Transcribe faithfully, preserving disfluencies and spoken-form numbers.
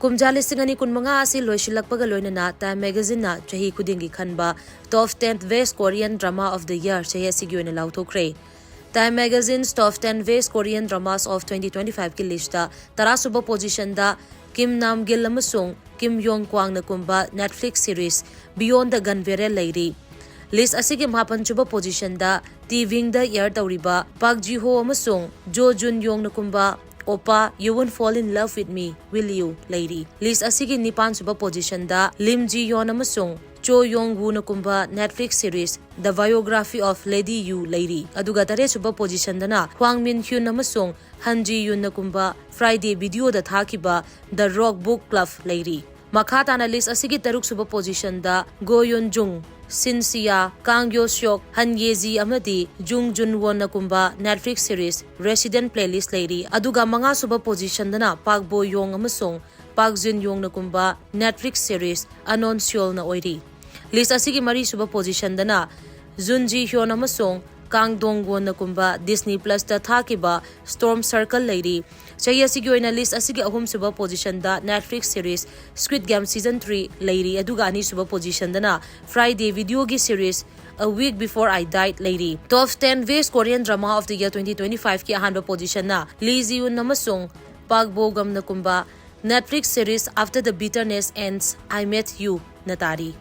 ꯀꯨꯝꯖꯥ ꯂꯤꯁꯤꯡ ꯑꯅꯤ ꯀꯨꯟꯃꯉꯥ ꯑꯁꯤ ꯂꯣꯏꯁꯤꯜꯂꯛꯄꯒ ꯂꯣꯏꯅꯅ Time Magazineꯅ ꯆꯍꯤ ꯈꯨꯗꯤꯡꯒꯤ ꯈꯟꯕ Top ten Best Korean Drama of the Year ꯆꯍꯤ ꯑꯁꯤꯒꯤ ꯑꯣꯏꯅ ꯂꯥꯎꯊꯣꯛꯈ꯭ꯔꯦ꯫ Time Magazine's Top ten Best Korean Dramas of twenty twenty-fiveꯀꯤ listꯇ ꯇꯔꯥꯁꯨꯕ positionꯗ Kim Nam Gil ꯑꯃꯁꯨꯡ Kim Yong Kwangꯅ ꯀꯨꯝꯕ Netflix series Beyond the Gun Barrel ꯂꯩꯔꯤ꯫ List ꯑꯁꯤꯒꯤ ꯃꯥꯄꯟꯁꯨꯕ positionꯗ ꯇꯤꯚꯤꯡꯗ air ꯇꯧꯔꯤꯕ Park Ji Ho ꯑꯃꯁꯨꯡ Jo Jun Yongꯅ ꯀꯨꯝꯕ Oppa, You Won't Fall in Love with Me, Will You ꯂꯩꯔꯤ꯫ List ꯑꯁꯤꯒꯤ ꯅꯤꯄꯥꯟꯁꯨꯕ positionꯗ Lim Ji Yeon ꯑꯃꯁꯨꯡ Cho Yong Wooꯅ ꯀꯨꯝꯕ Netflix series The Biography of Lady U ꯂꯩꯔꯤ꯫ ꯑꯗꯨꯒ ꯇꯔꯦꯠꯁꯨꯕ positionꯗꯅ Hwang Min Hyun ꯑꯃꯁꯨꯡ Han Ji Yoonꯅ ꯀꯨꯝꯕ Friday Videoꯗ ꯊꯥꯈꯤꯕ The Rock Book Club ꯂꯩꯔꯤ꯫ ꯃꯈꯥ ꯇꯥꯅ list ꯑꯁꯤꯒꯤ ꯇꯔꯨꯛꯁꯨꯕ positionꯗ Go Yeon Jung, Shin Sia, Kang Yo Seok, Han Ye Ji ꯑꯃꯗꯤ Jung Jun Wonꯅ ꯀꯨꯝꯕ Netflix series Resident Playlist ꯂꯩꯔꯤ꯫ ꯑꯗꯨꯒ ꯃꯉꯥꯁꯨꯕ positionꯗꯅ Park Bo Young ꯑꯃꯁꯨꯡ Park Jin Youngꯅ ꯀꯨꯝꯕ Netflix series Unknown Seolꯅ ꯑꯣꯏꯔꯤ꯫ List ꯑꯁꯤꯒꯤ ꯃꯔꯤꯁꯨꯕ positionꯗꯅ Jun Ji Hyun ꯑꯃꯁꯨꯡ Kang Dong Wonꯅ ꯀꯨꯝꯕ Disney Plusꯇ ꯊꯥꯈꯤꯕ Storm Circle ꯂꯩꯔꯤ꯫ ꯆꯍꯤ ꯑꯁꯤꯒꯤ ꯑꯣꯏꯅ list ꯑꯁꯤꯒꯤ ꯑꯍꯨꯝꯁꯨꯕ positionꯗ Netflix series Squid Game Season three ꯂꯩꯔꯤ, ꯑꯗꯨꯒ ꯑꯅꯤꯁꯨꯕ positionꯗꯅ Friday Videoꯒꯤ series A Week Before I Died ꯂꯩꯔꯤ꯫ Top ten Best Korean Drama of the Year twenty twenty-fiveꯀꯤ ꯑꯍꯥꯟꯕ positionꯅ Lee Ji Yoon ꯑꯃꯁꯨꯡ Park Bo Gumꯅ ꯀꯨꯝꯕ Netflix series After the Bitterness Ends, I Met Youꯅ ꯇꯥꯔꯤ꯫